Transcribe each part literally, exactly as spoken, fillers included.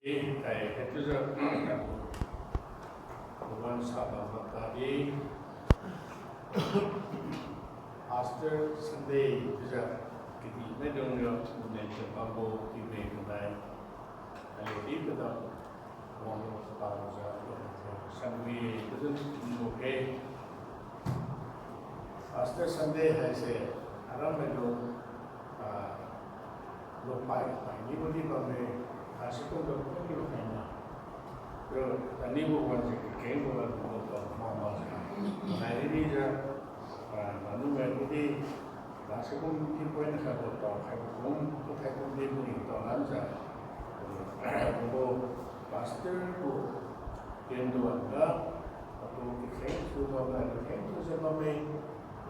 Kai haichiujiu, wan saba makadi, Pastor Sunday chiujiu, kadihmaidung yo, neng chabambo, kadihmai kadai, aliu di kadam, wang lo kapalujiu, Sunday chiujiu, nbo ke. Pastor Sunday haise, aram maidung, ah, lupai pai nibo di bamme, kasikum ga kuni lupai na. Yo, tanibo wan se kakengbo ga lupai mama se. Nai di di ja, ah, nanu mai di di, kasikum di point khatbo tao khaibo kum, kuthai kum di muni tao lan ja. Bo pastor gu kenduan ga, atu kakheng thiubo ga kakheng thiujiu bamme,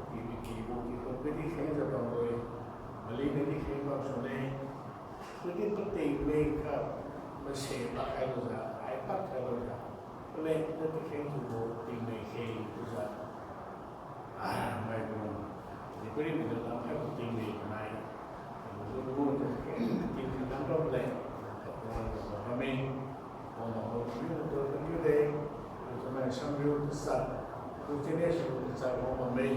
kakibo kikhun kadi khengjiu bambo-e, mali nadi kheng bam sune, kadi pating meng kha mase pakhai lujiu, ai pakhai lujiu, paleng na kakheng thiubo tingmeng kheng chiujiu. Ah, maibo, di pari mi lam khaibo tingmeng nai. Lu lu de, tingmeng lam raleng, wan wan bamme. Wan wan wan tiu tu tiu de, tiu nai samriu tasa, tiu chine su tasa wan bamme.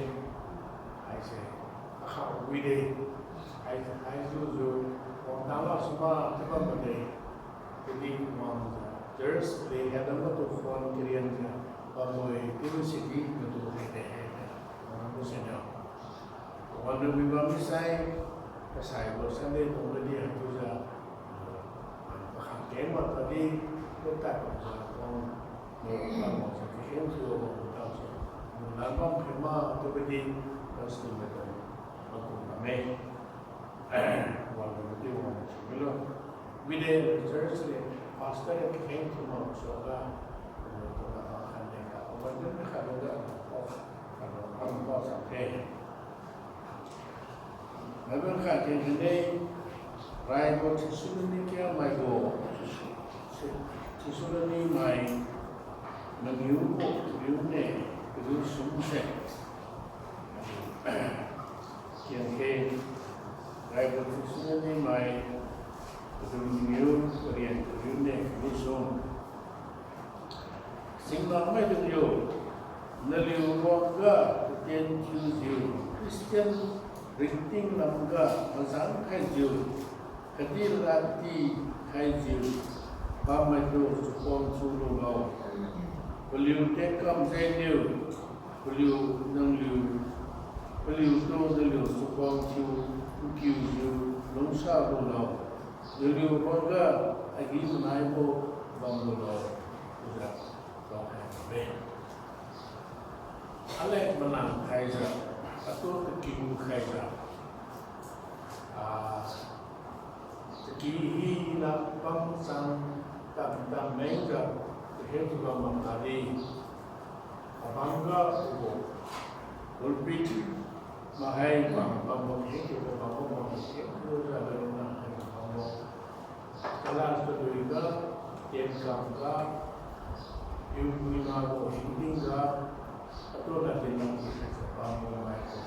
Haise, akha wi de, hai, hai jujiu, wang tang la suma, tiu bambo de. Kadi wangjiu, church le hadam matu khon karianjiu, bambo-e, tiu sidi matu haide haide, wangbo siniu. Wangbo mi bammi sai, kasaibo Sunday tong kadi haichiujiu, pakhang keng ma tadi, lu tad bamjiu, wang, mo bambo se, kakheng thiubo bambo se, lu lan bam khe ma, tiu kadi, pastor maitu, makum bamme. Wang kadi wang si milo. Wide church le pastor le kakheng thiu ma suaga, atu na ma khan le ka, wan dun kha lo ga, oh, kha lo, kha lo, kha lo, kha lo. Bible kha keng keng de, raibo Thessalonikia maibo, Thessaloni mai, mangiu ko, mangiu ne, mangiu sum se. Keng keng, raibo Thessaloni mai, padum mangiu, parian kariu ne, mangiu sum. Singna maidung yo, naliu ruangga katien thiujiu, Christian ringting lamga mazang khaijiu, khatdi ladti khaijiu, bammaitu chakhuang thiululo. Paliu tenkam jengniu, paliu nangliu, paliutu naliu chakhuang thiu nkiujiu lungsa lulo. Naliu ruangga agi-manaibo bamlulo. Chiujiu raokhai bamme. Alek manang khaijiu, atu kakiu khaijiu, ah, chaki hina pangchang tam tam mengjiu, kakheng thiu bam bam tadi, abangga kubo, pulpit mahai bam bambo, kakheng thiubo bambo, kakheng thiujiu leng nang hai bambo. Class kaduiga, tienkam ga, piu puina gu hingding ga, atu na tien nang si bambo mai ko.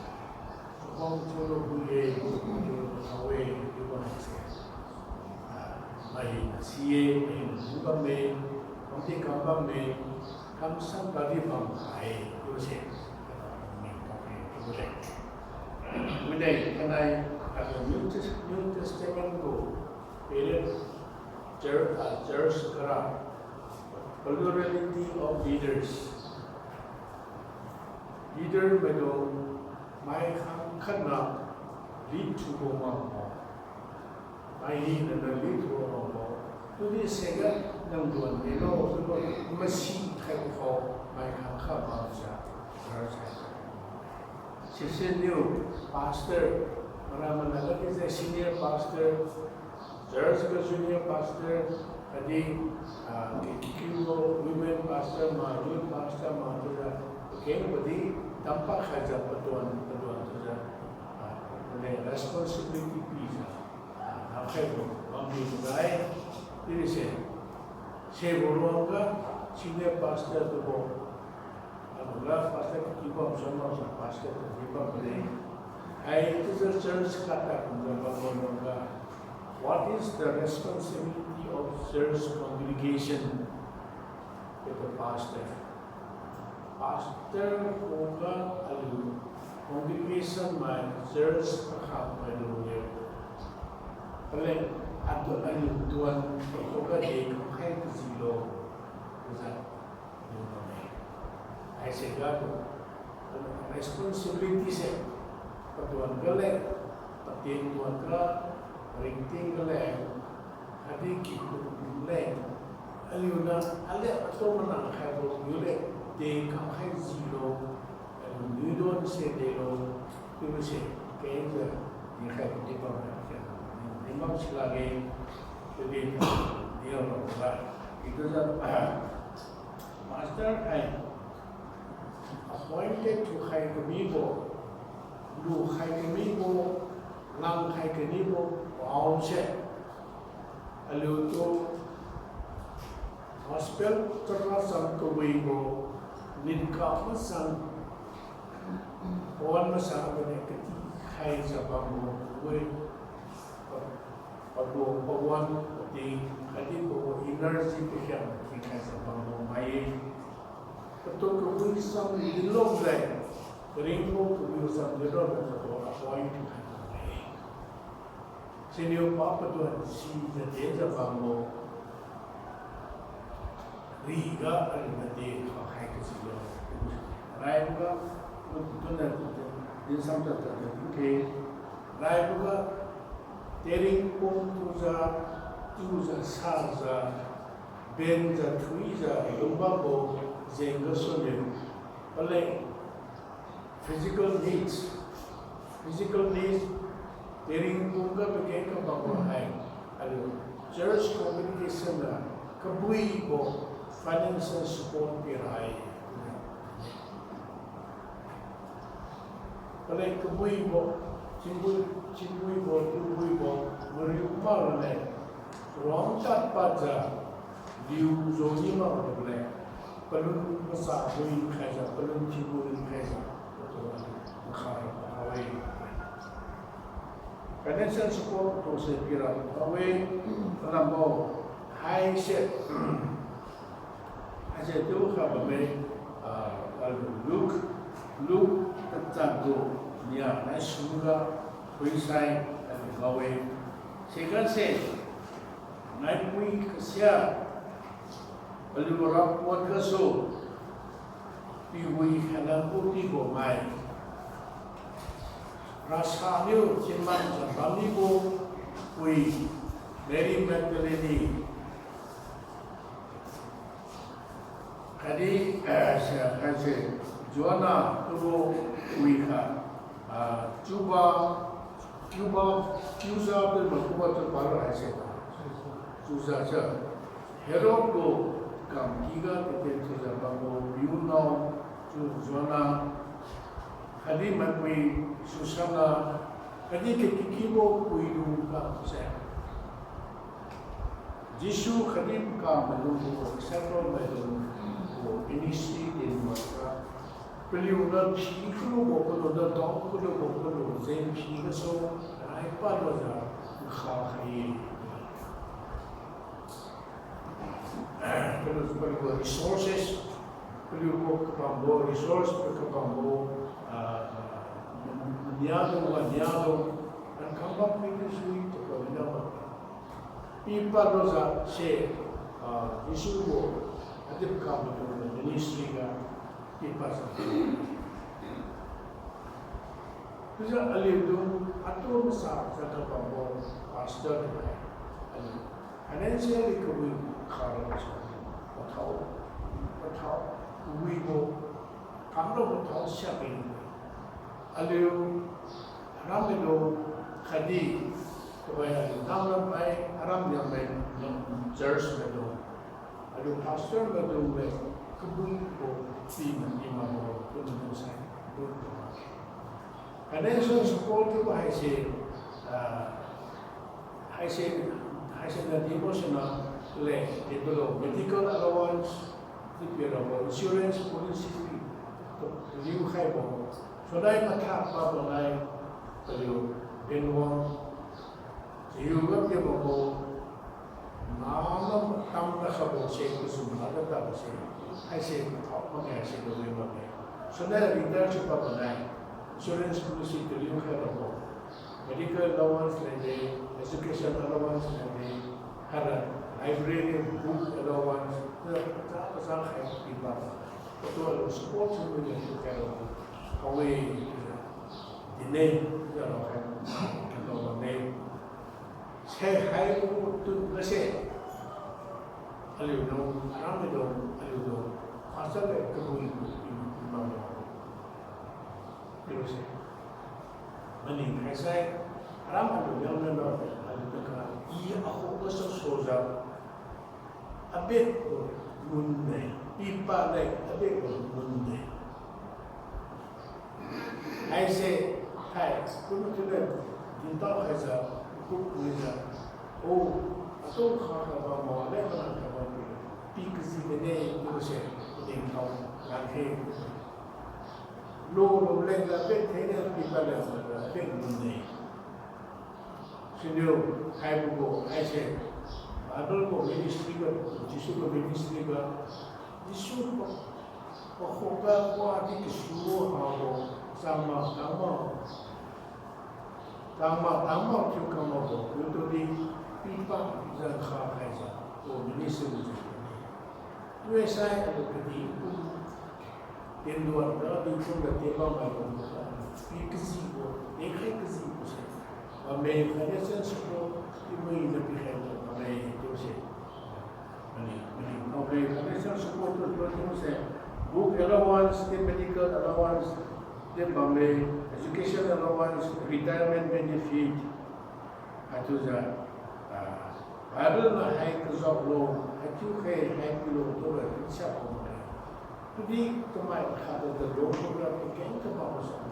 Chakhuang thiulu pui-e, chakhuang thiulu thao-e, chiubo haise. Ah, mahina si-e, mahina si bamme, kamdi kam bamme, kamsan tadi bam khai, chiubo se. Mine, kanai, ah, New Tes-, New Testament gu period church, ah, church kara, plurality of leaders. Leader maidung mai khang khatna lead thiubo makbo. Mai hinaniu lead thiubo makbo. Chiudi siga nang duan milo, chiubo masi khaibo kha mai khang kha makjiu church hai. Sisiniu pastor, mara mana ga di se senior pastor, church ga junior pastor, khatdi, ah, ki, ki, ki, women pastor ma, youth pastor ma, chiujiu, kakengbo di, tampak khaijiu, patuan, patuan, chiujiu, ah, mane responsibility pijiu, ah, nakhaibo, bamdi jai, chiudi se, sebo ruangga, senior pastor tubo, aluga pastor ki bam, sambam sa pastor ki bam de. Hai chiujiu church kata kumjiu bambo ruangga, What is the responsibility of church congregation to the pastor? Pastor khuga aliu congregation mai church pakhat mai lungniu paleng atu aliu tuan khuga de kamkhai kajilo, chiujiu aliu bamme. Haise ga tu responsibility se, patuan ga le, patien tuan ga, ringting ga le, khatdi kikhun le, aliu na, ale atu mana khaibo niu le, de kamkhai jilo, aliu nuidon se delo, chiubo se, kengjiu, dikhai di bam, di bam silakge, chiudi, di bam ga, chiujiu, Pastor hai appointed thukhai kamibo, lukhai kamibo, langkhai kamibo paose, aliutu gospel chakra cham kawibo, ninkam masang, pawan masang bane katikhaijiu bambo, wi, pa, pagu, pawan, pati, khatdi pagu energy pakhiangna thikhaijiu bambo mai-e. Patu kawi cham dinlo leng, karingbo kawi cham dinlo leng patu appoint thikhai bam-e. Siniu pa patu sijiu dejiu bambo, riga aliu nadi khakhai kajilo. Raiboga, tuna, dinsam tata ke. Raiboga, tering pum tujiu, tujiu sajiu, benjiu thuijiu lungbambo jeng gasuniu, paleng physical needs, physical needs, tering pum ga pageng kabambo hai, aliu church congregation ga kabuibo financial support pirai. Paleng kabuibo, thinbui, thinbuibo, lubuibo, mariu mak raleng, ruang tad padjiu, liu jo ni mak raleng, palun masa bui khaijiu, palun thinbui khaijiu, patu makha ra pao-e. Financial support tuse pira pao-e, palambo, haise, haise tu kha bamme, ah, Luke, Luke tachat gu nia nai suga phuisai aliu ngao-e. Sigasse, naipui kasia, paliu rapuan gasu, piwi khalan gu pibo mai. Rasa niu thinman jam bamnibo pui Mary Magdalene. Khatdi, eh, se, haise, Joanna, tubo pui kha, ah, Chuba, Chuba, Chuza, tubo kuba Chuba lo haise. Chuza se. Herod gu kamki ga tatien thiujiu bambo piu nao, chiu Joanna, khatdi maipui Susanna, khatdi kakikibo puidung kamse. Jesu khatdi pakam maidung gu disciple maidung gu ministry dinbo ga, paliu ga phi kalubo kalu, nadao kalubo kalu, jeng phi gasu, rai palujiu nkha khai-e. Kalu, paliu gu resources, paliu gu kabambo resource, paliu kabambo, ah, niadung, niadung, nkam bam phi sui, tuko niadung. Pi palujiu se, ah, Jesu gu, adip kam maidung gu ministry ga, pi pajiu. Chiujiu aliudung atu masa jat kabambo pastor hai, aliu financially kawi kharabo su, pathao, pathao, kawibo, kamlo pathao siak-e. Aliu aram maidung khatdi, tuhoi aliu namlam pai, aram Liangmai, church maidung, aliu pastor maidung le, kabuibo, pi ma, pi makbo, kabuibo sai, kabuibo makge. Financial support chiubo haise, ah, haise, haise na devotional le, develop medical allowance, chiu pirabo insurance policy, liu khaibo, sunai matha pabo nai, paliu benwang, Hiuga pibo bo, nana tamda khabo se, kasum nada tabo se, haise kathao makge, haise luwi makge. Sune retire thiupa panai, insurance policy taliu khai rabo, medical allowance leng de, education allowance leng de, haira library book allowance, paza paza khai piba. Atu aliu support thiu mide thiu khai rabo. Kawi, dinne, chiujiu rao khai, kalo bamde. Sai haibo tun gase, aliu dung, aram maidung, aliu dung, pastor le kawi, i, i, imam dung. Chiubose, maning khaisai, aram aliu liang milo, aliu taka, i akhu gasu sojiu, abit gu mun de, pipa de, abit gu mun de. Haise, hai, kum thiune, dintao khaijiu, kum wijiu, o, atu kha kha bambo, aleng mana kha bambo, pi kaji mine, chiubose, dintao, rangkhe. Lu lu leng ga abit thene, pipa leng ga abit mun de. Siniu, haibo gu, haise, Bible gu ministry ga, Jesu gu ministry ga, Jesu pa, pakhuga wadi kasu habo, changma, tangma, changma, tangma thiu kamabo, chiutudi pipa, zan kha khaijiu, gu ministry ga. Chiusai aliu kadihpum, tienduan ga dihpum ga tienbam mai bamga, pi kajibo, dekhai kajibo se, bamme financial support, timui na pikhaibo bamme chiuse. Mani, mani, bamme financial support tu, tu, tu se, book allowance, the medical allowance, the bamme, education allowance, retirement benefit, haichiujiu, ah, Bible ga hai kazao lo, haichiu khe hai pilo tu ga nsiak kum khe. Tudi tamai khat de lo tu ga pakeng kabam sa.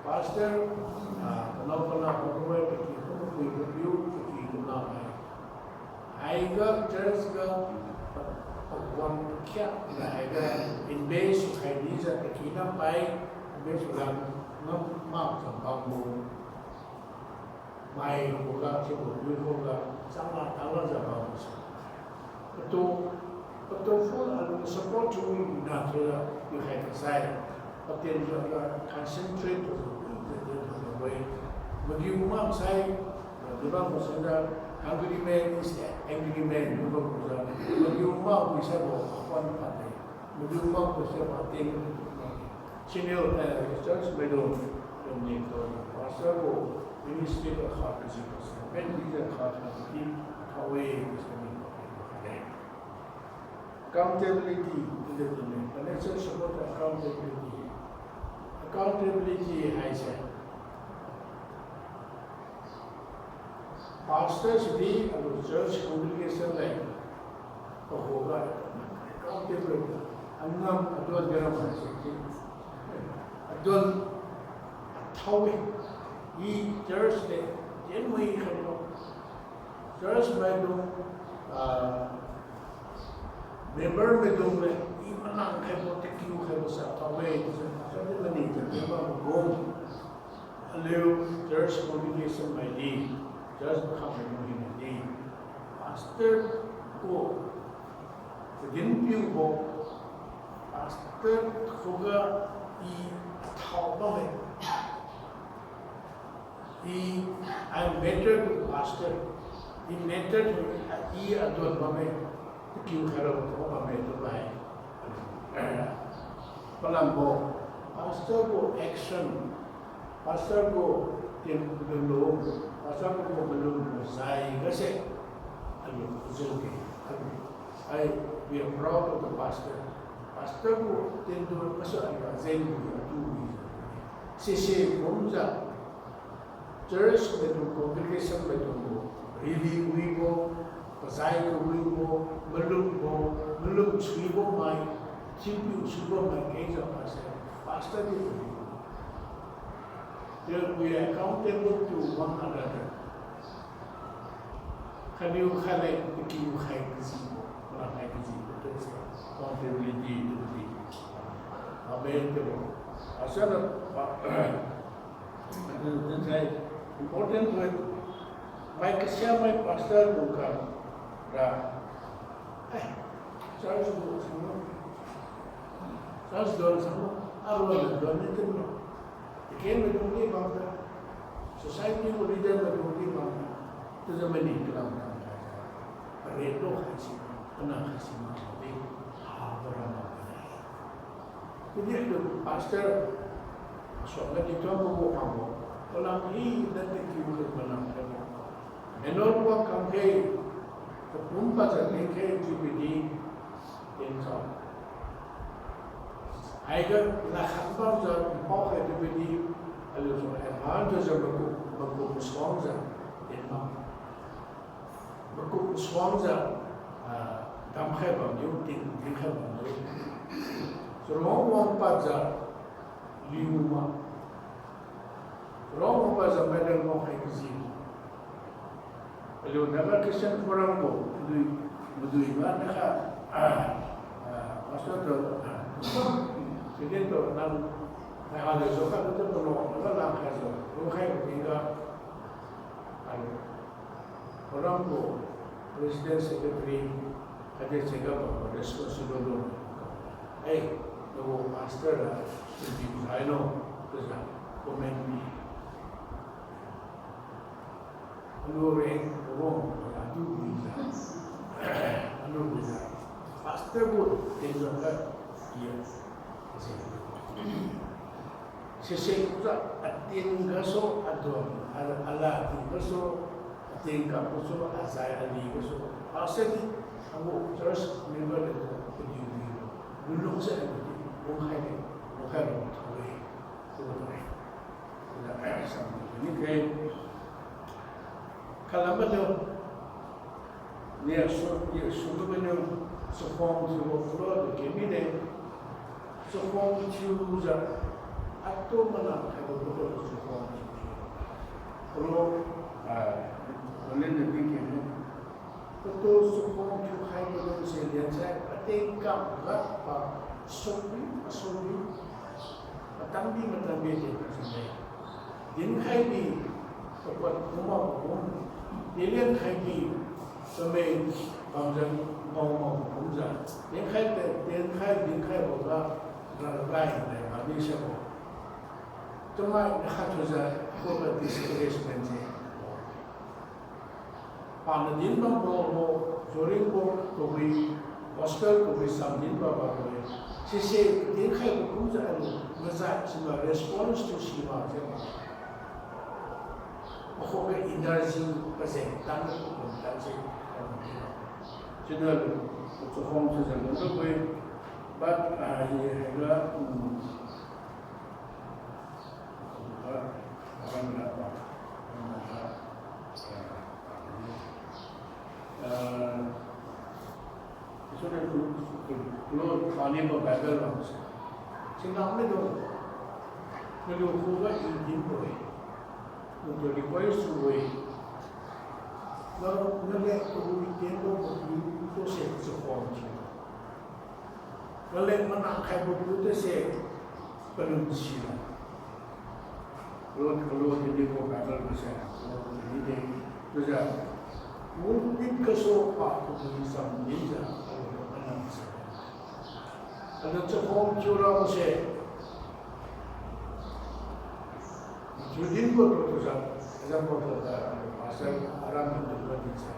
Pastor, ah, kanao kana pagu-e paki kum pui papiu paki kana hai. Haiga church ga pa-, pawan pakhiak na haiga invest khai dijiu pakina pai, invest lam ngam makjiu bambo. Mai khuga, chiubo piu khuga, changla tangla jiu bambo se. Patu, patu full aliu support thiu na thiujiu pikhai kasai. Patien jiu ga concentrate thiujiu, thiujiu, thiujiu, thiujiu, magiu maksai, dibam maksai jiu, hungry man is a angry man, dibam maksai, magiu mak wisai bo, apan pate. Magiu mak wisai bo, ating. Siniu, eh, church maidung, dungni tu, pastor gu ministry ga kha kajiu pastor, main leader kha kajiu di, kha-e, pastor ni kha-e. Accountability, ide tune, financial support accountability. Accountability haise, pastor sidi aliu church congregation leng pakhuga accountable, angam aduan diram haise di. Aduan athao-e, i church leng tienmui khaibo, church maidung, ah, member maidung leng i manang khaibo, takiu khaibo sa athao-e, pastor di maning jiu tienbam makum. Aliu church congregation mai di, church makhamai maning di, pastor gu kadinpiubo, pastor khuga i athao bamme. I, I matter to pastor. I matter to, i aduan bamme. Takiu khaira bamme tu bai. Palambo, pastor gu action, pastor gu tien malum, pastor gu malum gu zai gase, aliu pazan ke, aliu, I, we are proud of the pastor. Pastor gu tientu gasu aliu azeng gu atu wi. Sise kumjiu, church maidung, congregation maidung gu rili wibo, pazai kawibo, malumbo, malum suibo mai, thinpiu suibo mai kengjiu pastor, pastor di wi. Then we are accountable to one another. Khatniu khatle, takiu khai kajibo, pala khai kajibo, that's accountability to the, amen, tebo. Asana, pa, atu, then sai, important word, Mai kasiamai pastor tu ka ra. Eh, church tu sanglo. Church don sanglo. Arona don ni tinlo. Iken maidung di bang ta. Society gu leader maidung di bang ta. Tuza mani kalam kam ta. Pare lo khai si, kana khai si ma di. Ha, para ma di. Kidi tu pastor, suangga di tuan ko ko kabo. Palam hi dan te kiu ke manang ke mo. Enol wa kam ke, kapum pa jan ke ke Jubilee, en sa. Haiga, la khat bam jan, pao ke Jubilee, alu so, advance jan baku, baku suang jan, en ma. Baku suang jan, ah, dam khai bam diu, ting, ting khai bam diu. Churong wang pa jan, liu ma. Churong wang pa jan, mai dang mo khai kaji. Aliu Naga Christian Forum gu, madui, madui ma, Naga, ah, ah, pastor tu, ah, second tu, nang, nang ha de so ka tu tu no, Naga lang khai so, lu khai tingga, aliu. Forum gu President Secretary, khatdi chiuga pa responsible lo. Eh, nagu pastor la, chiu sai no, chiujiu comment mi. Anu reng, rong, adu wijiu. Anu wijiu. Pastor gu, tension ga, iya. Sise kujiu atin gasu, adon, a-, ala tin gasu, atin kam gasu, azai ali gasu. Pastor di, agu church member de tu, kadiu di. Lulung se, lungkhai de, lungkhai lo, thawe. Tubo thawe. Ina, eh, sam ni ke. Kalam badu. Ni asu, ni asu tu badu. Chakhuang thiubo kulo tu kemi de. Chakhuang thiujiu, atu mana khaibo kulo chakhuang thiu. Kulo, ah, kulo ni bingkeng ni. Kulo chakhuang thiukhai kulo se liansai, pateng kam ga pa, asumbi, asumbi, matangbi, matangbi de, asumbi. Dinkhai bi, kapat kuma kum, dilian khai bi, samai, bamjan, mau mau kumjiu. Dinkhai te, dinkhai, dinkhai boga, ra rai, rai, ra ni se bo. Chamai, nakha thujiu, kuba discouragement se. Paniu din bambo, bo, joring bo, kawi, gospel kawi sam din bambo, sise, dinkhai bo kumjiu aliu, mazai, sima response to sima, sima. Akhuga energy pajeng tang, pajeng tang se. Chida, chakhuang chajang nungbo, but, ah, ye, haiga, um, ah, ah, ah, ah, ah, Student ku, ku, ku, kulo panibo Bible bamse. Sinam mido. Naliu khuga i dinbo-e. Naliu request thiu-e. Na, nale kawi dinbo kawi tuse chakhuang thiu. Nale manang khaibo tuse palun sina. Lord, Lord, dinibo Bible bamse, Lord, dini de, tujiu, pulpit gasu pa kawi sam dinjiu, Lord, anam se. Aliu chakhuang thiu rabo se. Thiu dinbo tu tujiu, example tu ta, pastor aram tu tu din se.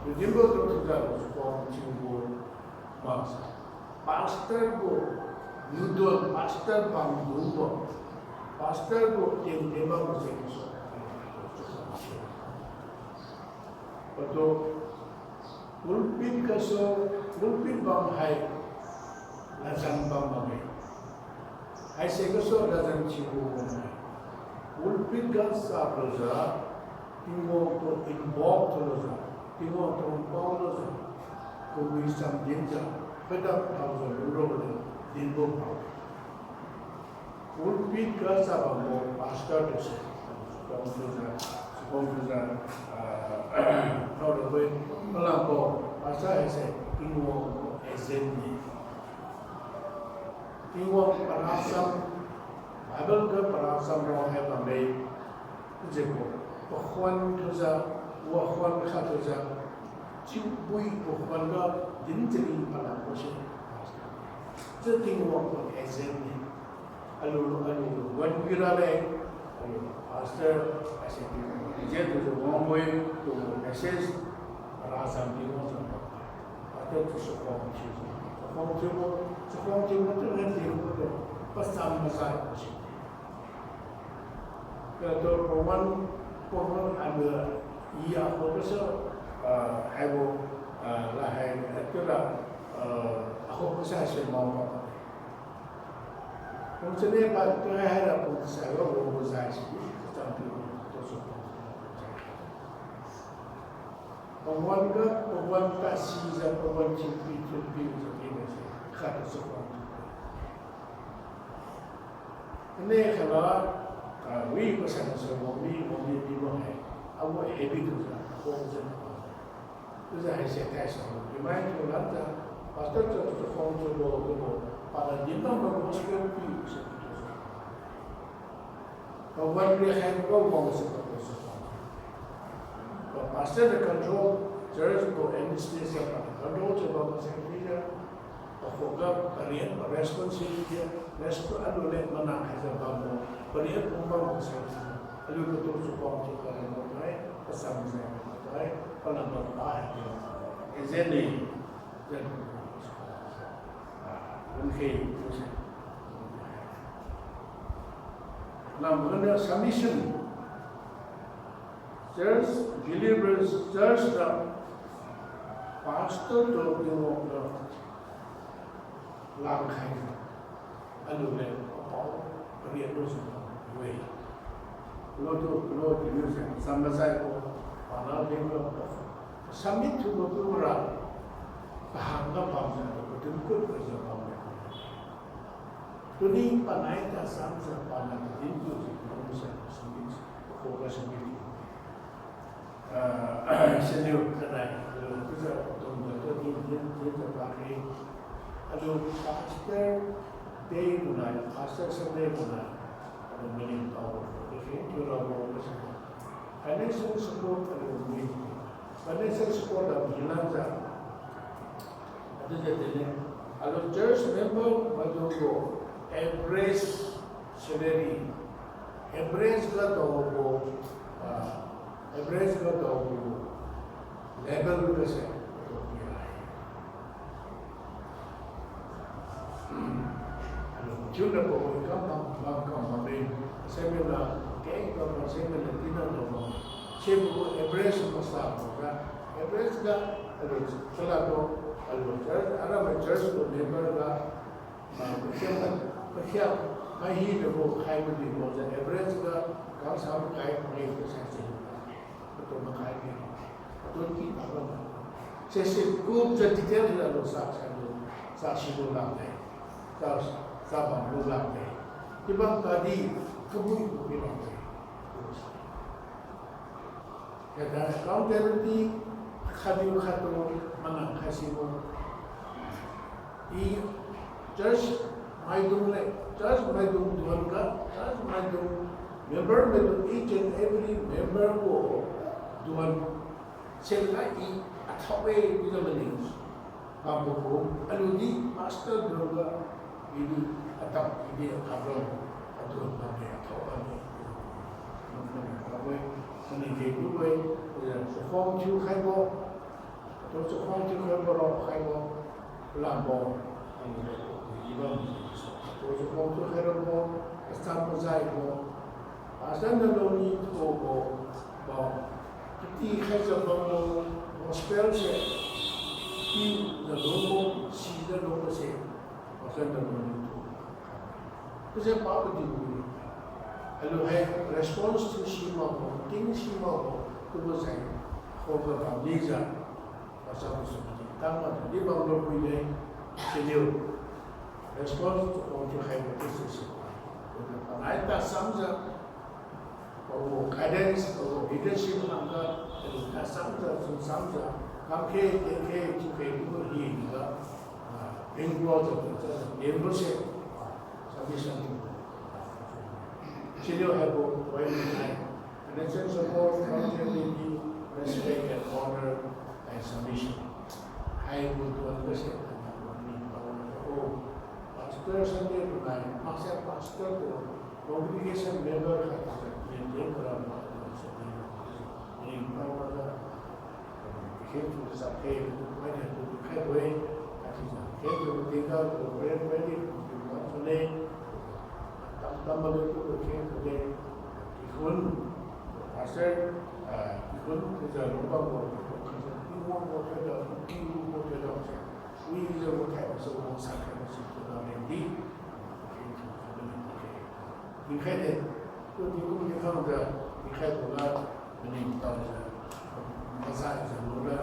Thiu dinbo tu tujiu, chakhuang thiubo maksa. Pastor gu, niudon pastor bamdungbo, pastor gu tien tien bambo jengsu. Patu, pulpit gasu, pulpit bam hai, ladjan bam bamme. Haise gasu ladjan thiubo bamme. Pulpit ga chaplujiu, Tingwang tu involve thiulujiu, Tingwang tu paolujiu, kawi sam dinjiu, padap thaojiu lurabo dinbo pao. Pulpit ga chabambo pastor tuse, sukong tujiu, sukong tujiu, ah, thaojiu, palambo pastor haise Tingwang gu agent ni. Tingwang paracham, Bible ga paracham rao hai bamme, chiubo, pakhuan thujiu, Wakhuan khattujiu, chiubui wakhuan ga din chari palambo se. Chiu Tingwang gu agent ne. Aliu, aliu wan wi raleng, aliu pastor, ase Tingwang agent tu wangbo-e, tu message, racham di wangjiu. Pastor tu chakhuang thiujiu. Chakhuang thiubo, chakhuang thiubo tu hai thiubo tu, pacham mazai bo se. Katu pawan, pawan haibo, i akhu kasu, ah, haibo, ah, la hai, atu la, ah, akhu kasu se mao ma. Kung chane pa, tu hai hai ra kung sai wa, wo wo zai si, kachang pi, tu su. Pawan ga, pawan ta sijiu, pawan chingpi, chingpi, chingpi, si, khat su. Ane khala, ah, wi pasan se wangmi, wangmi, mi wang hai. Agu habit tu sa, wang se. Chiujiu haise kai sa. Remind thiu lanjiu, pastor chakhuang thiubo, thiubo. Pada din bambo gospel pi se. Pawan ri hai pa wang se pa se. Pa pastor the control, church gu administration pa control se pa se leader. Pakhuga pariat pa responsibility, respo-, aliu le manang khaijiu bambo, pariat pum bambo sai, aliu katu chakhuang thiu kalen bo hai, pasam sai bo hai, palam bo hai, agent ne, agent. Ah, okay, okay. Number one, submission. Church, believers, church ga, pastor tu, tu, tu, langkhai, aliu le, apao, pariat lu se, we. Lo tu, lo tu, lu se, samazai ko, pana le lo, submit thiubo tu ra, kahang ga bam se, tu, tu, kut ga se bam le. Tuni panai ta samsa pana din tu si, pun sa, submit, ko ga submit. Ah, senior kanai, eh, kusa tong ga tu din, din, din sa pa khe. Aliu pastor day gu nai, pastor Sunday gu nai, aliu meaning tao, okay, tu ra mo kusa. Financial support aliu mi. Financial support aliu mi lanjiu. Atu jat dine, aliu church member maidung gu average salary, average ga daobo, ah, average ga daobo level ga se, atu pi hai. Aliu chuna bo kam bam, bam kam bam le, seminar, keng kam bam seminar tina daobo. Sibo average masa boga, average ga, aliu chala tu, aliu church, aramai church gu member ga, ah, pakhiang, pakhiang, mai hina bo khai madi bojiu average ga, kang sa makai, pangai kasai se. Atu makai ni. Atu ki tabo. Sesi kumjiu detail la lo sa, sa lo, sa si lo lakde. Sa, sa bam lo lakde. Ibang tadi, kabui kabui lakde. Kata accountability, khatniu khattu manang khai si lo. I church maidung le, church maidung duan ga, church maidung member maidung, each and every member gu duan. Sila i athao-e, i ga maning. Bambo gu, aliu di pastor duan ga, i di athao, i di athao, aduan bamde athao bamde. Maning, maning, maning, maning, maning, maning, chakhuang thiu khaibo. Atu chakhuang thiu khaibo, rao khaibo, lambo, atu chakhuang thiu khaibo, kacham mazaibo, pastor naloni thubo, bo, kati khaijiu bambo, gospel se, pi nalungbo, si nalungbo se, pastor naloni thubo. Chiujiu pabo di, aliu hai response thiu si makbo, ting si makbo, chiubo sai, khuga bamnijiu, pastor su tangma di bamlo phuide, siniu, response tu khuang thiu khaibo chiu si. Chiujiu panai tasamjiu, pagu guidance, pagu leadership langga, aliu tasamjiu, chunsamjiu, kamkhe, tenkhe, chiukhe, chiubo hina, ah, pingbo jiu, chiujiu, pingbo se, ah, submission. Siniu haibo, wai ni nai. Financial support, accountability, Respect and honor and submission. Haibo tuan gase, nang gu maningtao rabo. Pastor Sunday tu nai, maksai pastor tu, congregation member khat tu, maintain tu rabo, maningtao rabo. Khe tu sa khe, tu pai ne tu tu khai bo-e, kati sa. Khe tu tingga tu, bre, bre di, tu tu tu ne, tam, tam ma le tu tu khe tu le, kikhun, pastor, ah, kikhun, tu sa, lubang bo, tu sa, Tingwang bo, tu sa, Tingwang bo, tu sa, se. Wi, tu sa, bo, khai, so, bo, sa, khai, so, tu sa, le, di. Khe tu, tu ne, tu khe. Tingkhai de, tu tingkum tingkhang ga, tingkhai boga, maningtao jiu, maza jiu lura,